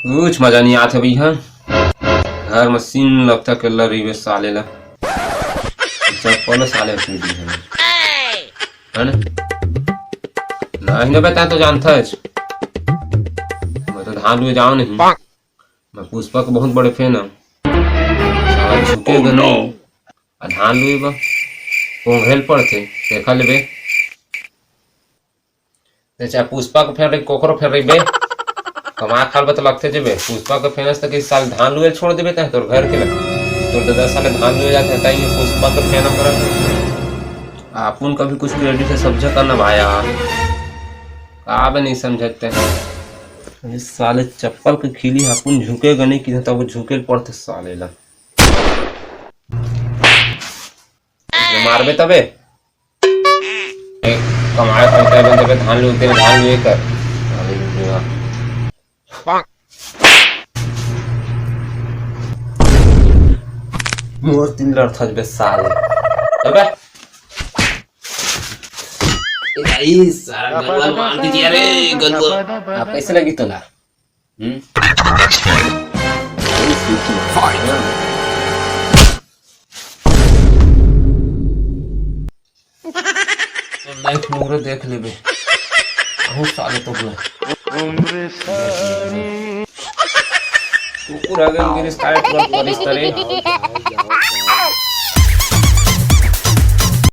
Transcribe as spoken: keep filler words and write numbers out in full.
कुछ मजा नहीं आथे भैया। घर में सीन लगता के लड़ी बे साले ला। चप्पल साले टूट गए हैं। है ना? नहीं ना बता तो जानता है। मैं तो धान लुए जाओ नहीं। मैं पुष्पा के बहुत बड़े फैन हूँ। साला झुकेगा नहीं। आ धान लुए बा। कोंघेल पड़थे। देखा लेबे। ते चाहे पुष्पा के फैन रही, कोकरो फैन रही बे। कमा खाल बा तो लगते जेबे। पुष्पा के फैन हस त कि साल धान लुए छोड़ देबे तैं तोर घर के लग। तोर दादा साले धान लुए जाते हैं, ताई ये पुष्पा के फैन हम करत। अपन कभी कुछ क्रेडिट है समझा करना भाई यार। का बे नहीं समझते हैं। ये साले चप्पल के खिली अपन झुकेगा नहीं कि तब झुके पड़ते साले ला। मारबे तबे। ए, कमाए करता है बंदे पे धान लूटे, धान लुए कर। मोर तीन लड़थस बे साले। अबे। ए भाई, सारा गलवा मार दीजिए रे, गलवा। आप कैसे लगी तोला? हम्म? लाइफ मोरे देख लेबे। बहुत साले तो बोला। कुकुर आ गए, गिरिस काट कर परिस तरे।